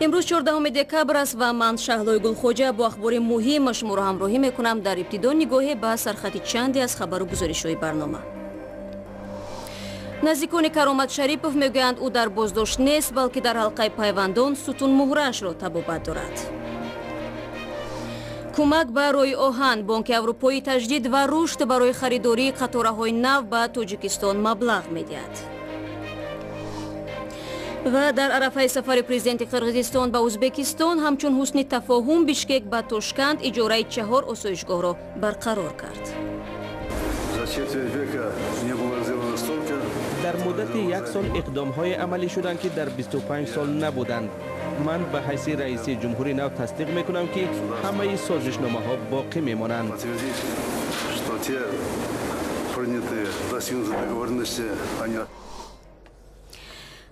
Имрӯз 14 декабр аст ва ман, Шаҳлои Гулхоҷа, бо ахбори муҳим шуморо ҳамроҳӣ мекунам. Дар ибтидо нигоҳе ба сархати чанде аз хабару гузоришҳои барнома. Наздикони Каромат Шарипов мегӯянд, ӯ дар боздошт нест, балки дар ҳалқаи пайвандон сутунмуҳраашро табобат дорад. Кӯмак ба роҳи оҳан: Бонки Аврупои Таҷдид ва Рушд барои харидории қатораҳои нав ба Тоҷикистон маблағ медиҳад. Ва дар арафаи сафари президенти Қирғизистон ба Ӯзбекистон, ҳамчун ҳусни тафоҳум, Бишкек ба Тошканд иҷораи чаҳор осоишгоҳро барқарор кард. Дар муддати як сол иқдомҳое амалӣ шуданд, ки дар 25 сол набуданд. Ман ба ҳайси раиси ҷумҳури нав тасдиқ мекунам, ки ҳамаи созишномаҳо боқӣ мемонанд.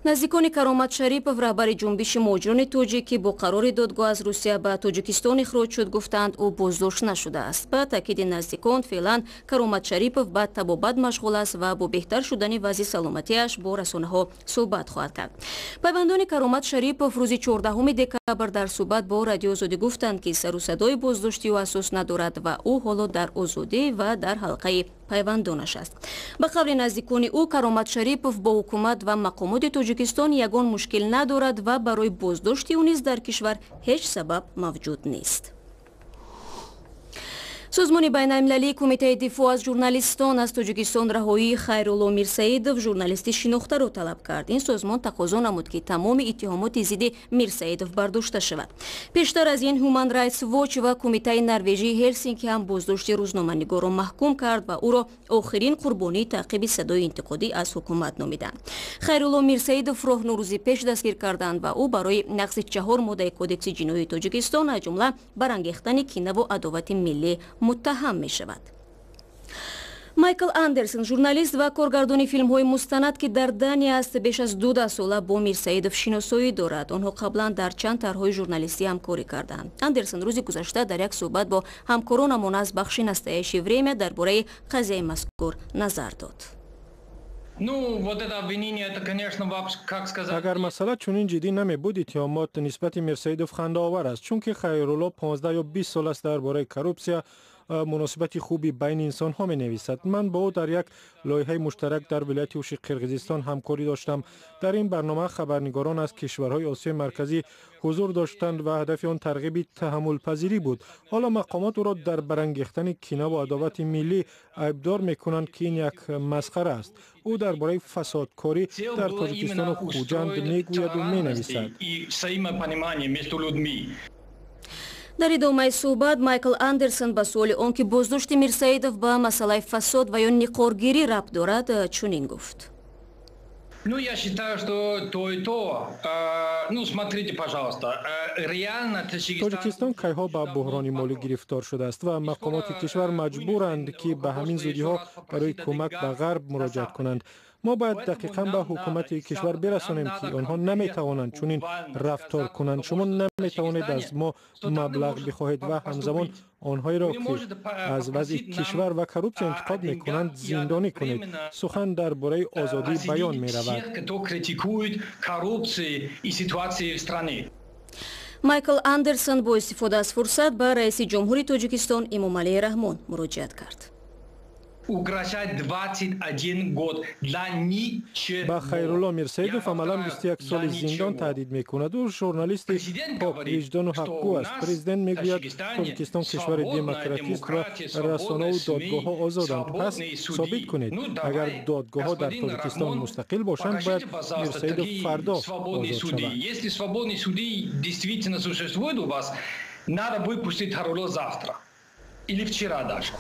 Наздикони Каромат Шарипов, раҳбари ҷунбиши муҳоҷирони тоҷик, ки бо қарори додгоҳ аз Русия ба Тоҷикистон ихроҷ шуд, гуфтанд, ӯ боздошт нашудааст. Ба таъкиди наздикон, феълан Каромат Шарипов ба табобат машғул аст ва бо беҳтар шудани вазъи саломатиаш бо расонаҳо суҳбат хоҳад кард. Пайвандони Каромат Шарипов рӯзи 14 декабр дар суҳбат бо Радио Озодӣ гуфтанд, ки сару садои боздошти ӯ асос надорад ва ӯ ҳоло дар озодӣ ва дар ҳалқаи пайвандонаш аст. Ба қавли наздикони ӯ, Каромат Шарипов бо ҳукумат ва мақомоти Тоҷикистон ягон мушкил надорад ва барои боздошти ӯ низ дар кишвар ҳеҷ сабаб мавҷуд нест. Созмони байналмилалии Кумитаи дифоъ аз журналистон аз Тоҷикистон раҳоии Хайрулло Мирсаидов, журналисти шинохтаро, талаб кард. Ин созмон тақозо намуд, ки тамоми иттиҳомоти зидди Мирсаидов бардошта шавад. Пештар аз ин Human Rights Watch ва Кумитаи Норвежии Ҳелсинки ҳам боздошти рӯзноманигорро маҳкум кард ва ӯро охирин қурбонии таъқиби садои интиқодӣ аз ҳукумат номиданд. Хайрулло Мирсаидовро 9 рӯзи пеш дастгир карданд ва ӯ барои нақзи чаҳор моддаи Кодекси ҷиноии Тоҷикистон, аз ҷумла барангехтани кинаву адовати миллӣ, муттаҳам мешавад. Майкл Андерсон, журналист ва коргардони филмҳои мустанад, ки дар Дания аст, беш аз 20 сола бо Мирсаидов шиносоӣ дорад. Онҳо қаблан дар чанд тарҳҳои журналистӣ ҳамкорӣ карданд. Андерсон рӯзи гузашта дар як суҳбат бо ҳамкоронамон аз бахши «Настоящее время» дар бораи қазияи мазкур назар дод. Ну, вот это обвинение, это, конечно, как сказать. Агар масъала чунин ҷиддӣ намебуд, иттиҳомот нисбати Мирсаидов хандаовар аст, чунки Хайрулло 15 ё 20 сол аст дар бораи коррупсия, муносибати хуби байни инсонҳо менависад. Ман бо ӯ дар як лоиҳаи муштарак дар вилояти Уши Қирғизистон ҳамкорӣ доштам. Дар ин барнома хабарнигорон аз кишварҳои Осиёи Марказӣ ҳузур доштанд ва ҳадафи он тарғиби таҳаммулпазирӣ буд. Ҳоло мақомот ӯро дар барангехтани кинаву адовати миллӣ айбдор мекунанд, ки ин як масхара аст. Ӯ дар бораи фасодкорӣ дар Тоҷикистону Хуҷанд мегӯяду менависад. Дар идомаи суҳбат Майкл Андерсон ба суоли он ки боздошти Мирсаидов ба масъалаи фасод ва ё никоргирӣ рабт дорад, чунин гуфт: Ну, я считаю, что то и то. Ну, смотрите, пожалуйста, реально Таджикистан. Тоҷикистон кайҳо ба буҳрони молӣ гирифтор шудааст ва мақомоти кишвар маҷбуранд, ки ба ҳамин зудиҳо барои кӯмак ба Ғарб муроҷиат кунанд. Мо бояд дақиқан ба ҳукумати кишвар бирасонем, ки онҳо наметавонанд чунин рафтор кунанд. Шумо наметавонед аз мо маблағ бихоҳед ва ҳамзамон онҳоеро, ки аз вазъи кишвар ва коррупсия интиқод мекунанд, зиндонӣ кунед. Сухан дар бораи озодии баён меравад. Майкл Андерсон бо истифода аз фурсат ба раиси ҷумҳури Тоҷикистон Эмомалӣ Раҳмон муроҷиат кард. Угрожает 21 год для ничего. Ба Хайрулло Мирсаидов амалан 21 соли зиндон таҳдид мекунад. Ӯ журналисти поквиҷдону ҳақгӯ аст. Президент мегӯяд, Тоҷикистон кишвари демократист ва расонаву додгоҳҳо озоданд. Пас собит кунед. Агар додгоҳҳо дар Тоҷикистон мустақил бошанд, бояд Мирсаидов фардо озод шавад. Если свободные суды действительно существуют у вас, надо выпустить Хайрулло завтра или вчера даже.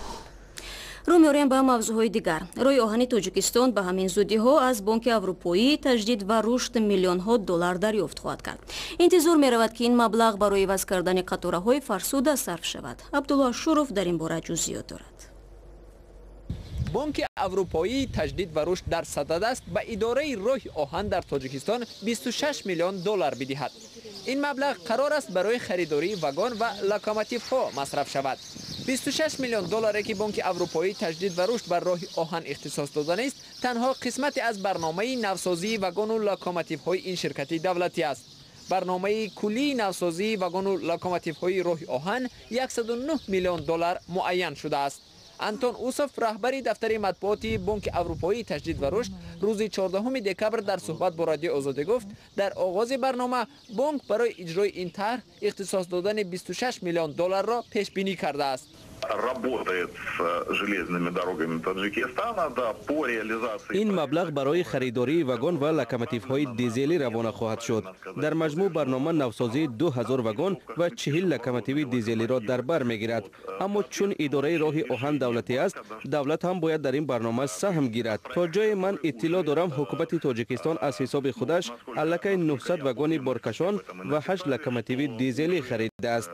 Рӯ меорем ба мавзӯъҳои дигар. Роҳи оҳани Тоҷикистон ба ҳамин зудиҳо аз Бонки Аврупоии Таҷдид ва Рушд миллионҳо доллар дарёфт хоҳад кард. Интизор меравад, ки ин маблағ барои иваз кардани қатораҳои фарсуда сарф шавад. Абдулло Ашуров дар ин бора ҷузъиёт дорад. Бонки Аврупоии Таҷдид ва Рушд дар садад аст ба идораи роҳи оҳан дар Тоҷикистон 26 миллион доллар бидиҳад. Ин маблағ қарор аст барои харидории вагон ва локомотивҳо масраф шавад. 26 миллион долларе, ки Бонки Аврупоии Таҷдид ва Рушд бар роҳи оҳан ихтисос доданист, танҳо қисмате аз барномаи навсозии вагону локомотивҳои ин ширкати давлатӣ аст. Барномаи куллии навсозии вагону локомотивҳои роҳи оҳан 109 миллион доллар муайян шудааст. Антон Усов, раҳбари дафтари матбуоти Бонки Аврупоии таҷдид ва рушд, рӯзи 14 декабр дар суҳбат бо Радиои Озодӣ гуфт, дар оғози барнома бонк барои иҷрои ин тарҳ ихтисос додани 26 миллион долларро пешбинӣ кардааст. Работает с железными дорогами Таджикистана, да, по реализации. Ин маблағ барои харидории вагон ва локомотивҳои дизелӣ равона хоҳад шуд. Дар маҷмӯъ барнома навсозии 2000 вагон ва 40 локомотиви дизелиро дар бар мегирад. Аммо чун идораи роҳи оҳан давлатӣ аст, давлат ҳам бояд дар ин барнома саҳм гирад. То ҷое ман иттилоъ дорам, ҳукумати Тоҷикистон аз ҳисоби худаш аллакай 900 вагони боркашон ва 8 локомотиви дизелӣ харидааст.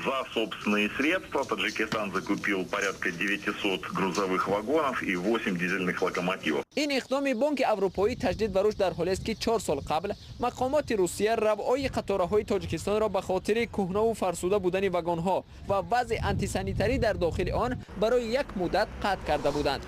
За собственные средства Таджикистан закупил порядка 900 грузовых вагонов и 8 дизельных локомотивов. Ин иқдоми Бонки Аврупоии таҷдид ва рушд дар ҳолест, ки 4 сол қабл мақомоти Русия равъои қатораҳои Тоҷикистонро ба хотири кӯҳнаву фарсуда будани вагонҳо ва вазъи антисанитарӣ дар дохили он барои як муддат қатъ карда буданд.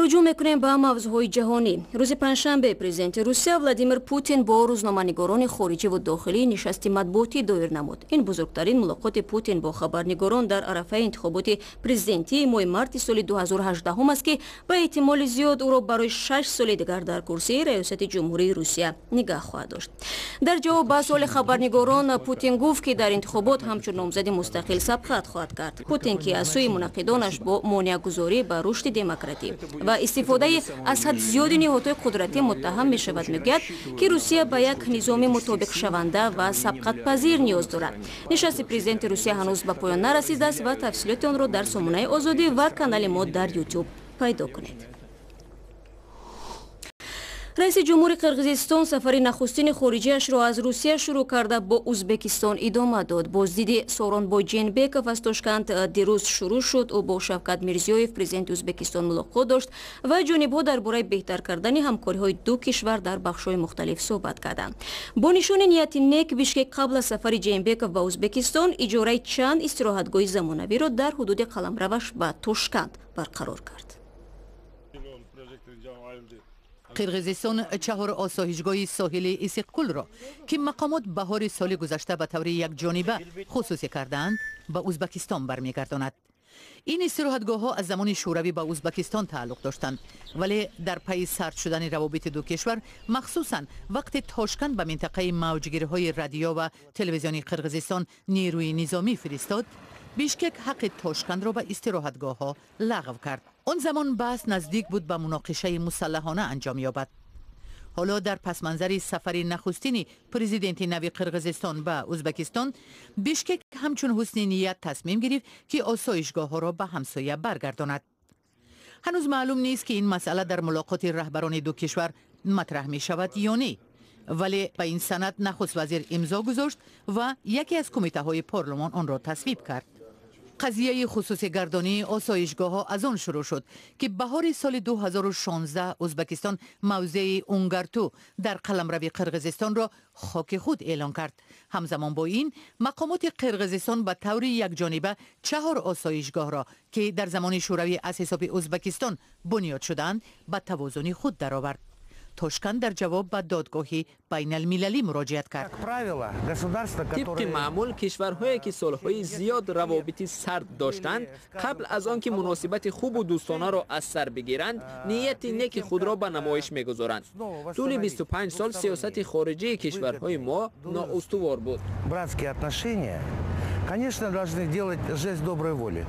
Рӯҷӯъ мекунем ба мавзӯъҳои ҷаҳонӣ. Рӯзи панҷшанбе президенти Русия Владимир Путин бо рӯзноманигорони хориҷиву дохилӣ нишасти матбуотӣ доир намуд. Ин бузургтарин мулоқоти Путин бо хабарнигорон дар арафаи интихоботи президентии моҳи марти соли 2018 аст, ки ба эҳтимоли зиёд ӯро барои 6 соли дигар дар курсии раёсати Ҷумҳурии Русия нигаҳ хоҳад дошт. Дар ҷавоб ба суоли хабарнигорон Путин гуфт, ки дар интихобот ҳамчун номзади мустақил сабқат хоҳад кард. Путин, ки аз сӯи мунаққидонаш бо монеагузорӣ ба рушди демократӣ ва истифодаи аз ҳад зиёди ниҳодҳои қудратӣ муттаҳам мешавад, мегӯяд, ки Русия ба як низоми мутобиқшаванда ва сабқатпазир ниёз дорад. Нишасти президенти Русия ҳанӯз ба поён нарасидааст ва тафсилоти онро дар сомонаи Озодӣ ва канали мо дар Ютуб пайдо кунед. Раиси ҷумҳури Қирғизистон сафари нахустини хориҷиашро аз Русия шурӯъ карда, бо Узбекистон идома дод. Боздиди Сооронбой Жээнбеков аз Тошканд дирӯз шурӯъ шуд. Ӯ бо Шавкат Мирзиёев, президенти Узбекистон, мулоқот дошт ва ҷонибҳо дар бораи беҳтар кардани ҳамкориҳои ду кишвар дар бахшҳои мухталиф суҳбат карданд. Бо нишони нияти нек, Бишкек қабл аз сафари Жээнбеков ба Узбекистон иҷораи чанд истироҳатгоҳи замонавиро дар ҳудуди қаламраваш ба Тошканд барқарор кард. Қирғизистон чаҳор осоишгоҳи соҳили Исиқкулро, ки мақомот баҳори соли гузашта ба таври якҷониба хусусӣ кардаанд, ба Узбакистон бармегардонад. Ин истироҳатгоҳҳо аз замони Шӯравӣ ба Узбакистон тааллуқ доштанд, вале дар пайи сард шудани равобити ду кишвар, махсусан вақте Тошканд ба минтақаи мавҷгирҳои радио ва телевизиони Қирғизистон нерӯи низомӣ фиристод, Бишкек ҳаққи Тошкандро ба истироҳатгоҳҳо лағв кард. Он замон баҳс наздик буд ба муноқишаи мусаллаҳона анҷом ёбад. Ҳоло, дар пасманзари сафари нахустини президенти нави Қирғизистон ба Узбакистон, Бишкек ҳамчун ҳусни ният тасмим гирифт, ки осоишгоҳҳоро ба ҳамсоя баргардонад. Ҳанӯз маълум нест, ки ин масъала дар мулоқоти раҳбарони ду кишвар матраҳ мешавад ё не, вале ба ин санад нахуст вазир имзо гузошт ва яке аз кумитаҳои парлумон онро тасвиб кард. Қазияи хусусигардонии осоишгоҳҳо аз он шурӯъ шуд, ки баҳори соли 2016 Узбакистон мавзеи Унгарту дар қаламрави Қирғизистонро хоки худ эълон кард. Ҳамзамон бо ин, мақомоти Қирғизистон ба таври якҷониба чаҳор осоишгоҳро, ки дар замони Шӯравӣ аз ҳисоби Узбакистон бунёд шудаанд, ба тавозуни худ даровард. Тошканд дар ҷавоб ба додгоҳи байналмилалӣ муроҷиат кард. Тибқи маъмул, кишварҳое, ки солҳои зиёд равобити сард доштанд, қабл аз он ки муносибати хубу дӯстонаро аз сар бигиранд, нияти неки худро ба намоиш мегузоранд. Тӯли 25 сол сиёсати хориҷии кишварҳои мо ноустувор буд. Братские отношения, конечно, должны делать жест доброй воли.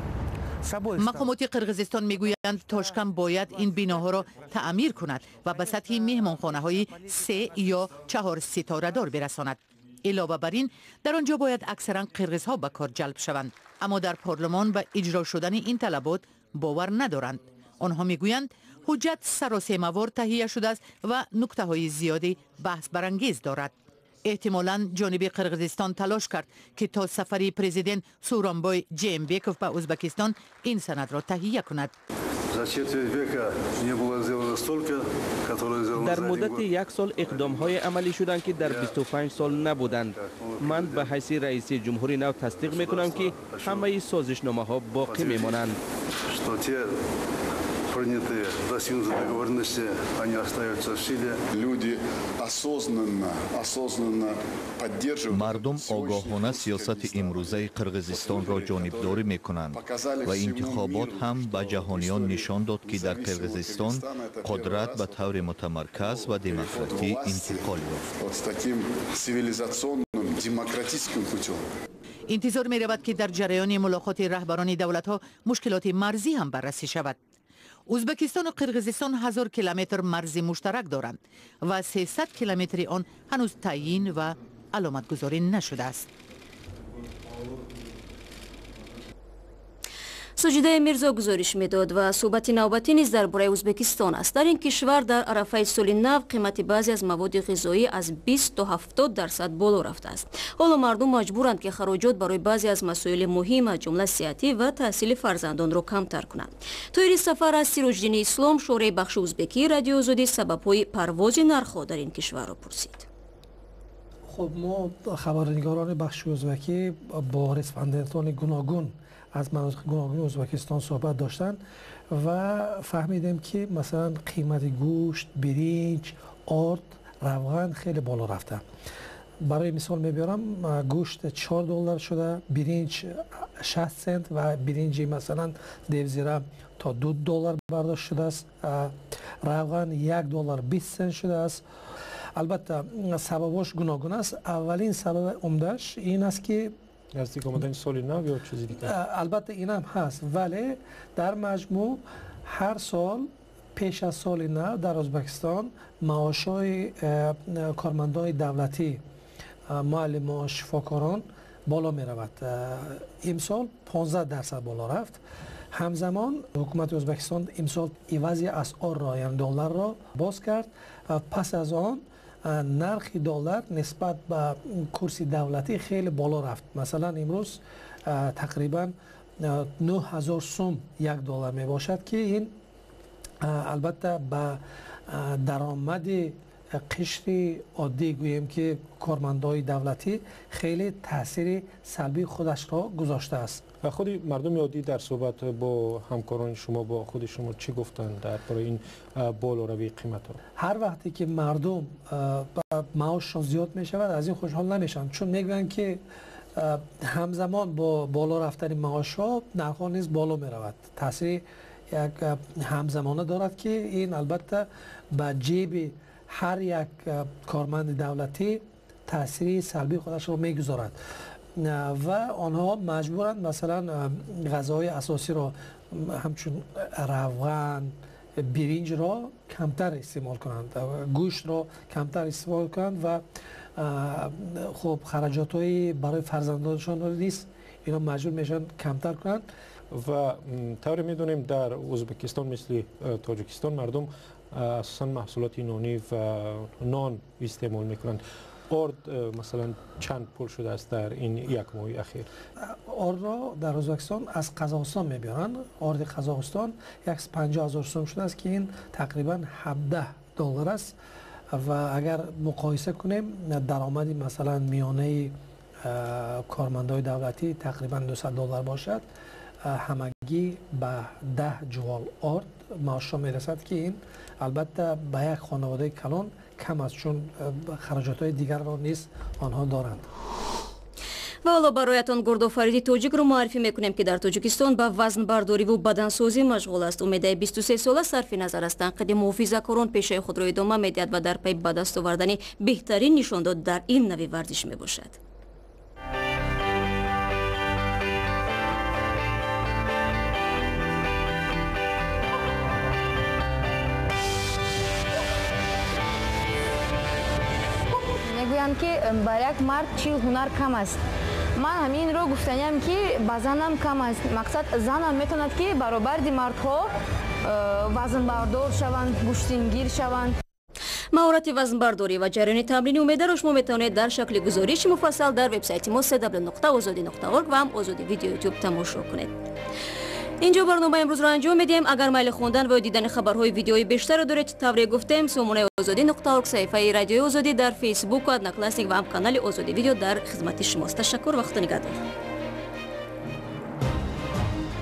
Мақомоти Қирғизистон мегӯянд, Тошканд бояд ин биноҳоро таъмир кунад ва ба сатҳи меҳмонхонаҳои се ё чаҳор ситорадор бирасонад. Илова бар ин, дар он ҷо бояд аксаран қирғизҳо ба кор ҷалб шаванд. Аммо дар парлумон ба иҷро шудани ин талабот бовар надоранд. Онҳо мегӯянд, ҳуҷҷат саросемавор таҳия шудааст ва нуктаҳои зиёди баҳсбарангез дорад. Эҳтимолан ҷониби Қирғизистон талош кард, ки то сафари президент Сӯронбой Жээнбеков ба Узбакистон ин санадро таҳия кунад. За четверть века не было сделано столько, которое сделано Дар муддати як сол иқдомҳое амалӣ шуданд, ки дар 25 сол набуданд. Ман ба ҳайси раиси ҷумҳури нав тасдиқ мекунам, ки ҳамаи созишномаҳо боқӣ мемонанд. Что те Принятые, достигнутые договоренности, они остаются в силе. Люди осознанно поддерживают. Мардум огоҳона сиёсати имрӯзаи Қирғизистонро ҷонибдорӣ мекунанд ва интихобот ҳам ба ҷаҳониён нишон дод, ки дар Қирғизистон қудрат ба таври мутамарказ ва демократӣ интиқол ёфт. Вот с таким цивилизационным демократическим путем. Интизор меравад, ки дар ҷараёни мулоқоти раҳбарони давлатҳо мушкилоти марзӣ ҳам баррасӣ шавад. Ӯзбекистону Қирғизистон 1000 километр марзи муштарак доранд ва 300 километри он ҳанӯз таъйин ва аломатгузорӣ нашудааст. Суҷидаи Мирзо гузориш медод ва суҳбати навбатӣ низ дар бораи Ӯзбекистон аст. Дар ин кишвар дар арафаи соли нав қимати баъзе аз маводи ғизоӣ аз 20 то 70% боло рафтааст. Ҳоло мардум маҷбуранд, ки хароҷот барои баъзе аз масоили муҳим, аз ҷумла сиҳатӣ ва таҳсили фарзандонро камтар кунанд. Тоҳири Сафар аз Сироҷиддини Ислом, шӯраи бахши ӯзбекии Радиои Озодӣ, сабабҳои парвози нархҳо дар ин кишварро пурсид. Хуб, мо хабарнигорони бахши ӯзбекӣ бо респондентони гуногун аз манотиқи гуногуни Ӯзбекистон суҳбат доштанд ва фаҳмидем, ки масалан қимати гӯшт, биринҷ, орд, равған хеле боло рафта. Барои мисол мебиёрам, гӯшт 4 доллар шуда, биринҷ 60 цент ва биринҷи масалан девзира то 2 доллар бардошт шудааст, равған 1 доллар 20 цент шудааст. Албатта сабабош гуногун аст. Аввалин сабаби умдаш ин аст, ки наздик омадани соли нав ё чизи дигар? Албатта инам ҳаст, вале дар маҷмӯъ ҳар сол пеш аз соли нав дар Ӯзбекистон маошҳои кормандони давлатӣ, муаллимон, шифокорон боло меравад. Имсол 15% боло рафт. Ҳамзамон ҳукумати Ӯзбекистон имсол ивази асъорро, яъне долларро боз кард ва пас аз он нархи доллар нисбат ба курси давлатӣ хеле боло рафт. Масалан имрӯз тақрибан 9000 сум 1 доллар мебошад, ки ин албатта ба даромади қишри оддӣ, гӯем ки кормандони давлатӣ, хеле таъсири салбии худашро гузоштааст. Ва худи мардуми оддӣ дар суҳбат бо ҳамкорони шумо, бо худи шумо чӣ гуфтанд дар бораи ин болоравии қиматҳо? Ҳар вақте ки мардум маошшон зиёд мешавад, аз ин хушҳол намешаванд, чун мегӯянд, ки ҳамзамон бо боло рафтани маошҳо нархҳо низ боло меравад. Таъсири як ҳамзамона дорад, ки ин албатта ба ҷеби ҳар як корманди давлатӣ таъсири салбии худашро мегузорад ва онҳо маҷбуранд масалан ғазоҳои асосиро ҳамчун равған, биринҷро камтар истеъмол кунанд, гӯштро камтар истеъмол кунанд ва хуб хараҷотҳои барои фарзандонашонро низ ино маҷбур мешаванд камтар кунанд. Ва тавре медонем, дар Ӯзбекистон мисли Тоҷикистон мардум асосан маҳсулоти нонӣ ва нон истеъмол мекунанд. Орд масалан чанд пул шудааст дар ин як моҳи ахир? Ордро дар Ӯзбекистон аз Қазоқистон мебиёранд. Орди Қазоқистон 150 000 сум шудааст, ки ин тақрибан 17 доллар аст ва агар муқоиса кунем, даромади масалан миёнаи кормандони давлатӣ тақрибан 200 доллар бошад, ҳамагӣ ба 10 ҷувол орд маошҳо мерасад, ки ин албатта ба як хонаводаи калон кам аст, чун хароҷотҳои дигарро низ онҳо доранд. Ва ҳоло бароятон гурдофариди тоҷикро муаррифӣ мекунем, ки дар Тоҷикистон ба вазнбардориву бадансозӣ машғул аст. Умедаи 23сола сарфи назар аз танқиди муҳофизакорон пешаи худро идома медиҳад ва дар пайи ба даст овардани беҳтарин нишондод дар ин нави варзиш мебошад. Мегӯянд, ки бар як мард 40 ҳунар кам аст. Ман ҳаминро гуфтаниям, ки ба занам кам аст. Мақсад, занам метавонад, ки баробарди мардҳо вазнбардор шаванд, гӯштингир шаванд. Маҳорати вазнбардорӣ ва ҷараёни тамрини Умедаро шумо метавонед дар шакли гузориши муфассал дар вебсайти мо cw.ozodi.org ва ҳам Озоди Видео Ютуб тамошо кунед. Инҷо барномаи имрӯзро анҷом медиҳем. Агар майли хондан ва ё дидани хабарҳои видеои бештарро доред, тавре гуфтем, сомонаи озодӣ.орг, саҳифаи Радиои Озодӣ дар Фейсбуку, Одноклассник ва ҳам канали Озодӣ Видео дар хизмати шумост. Ташаккур ва худо нигаҳдор.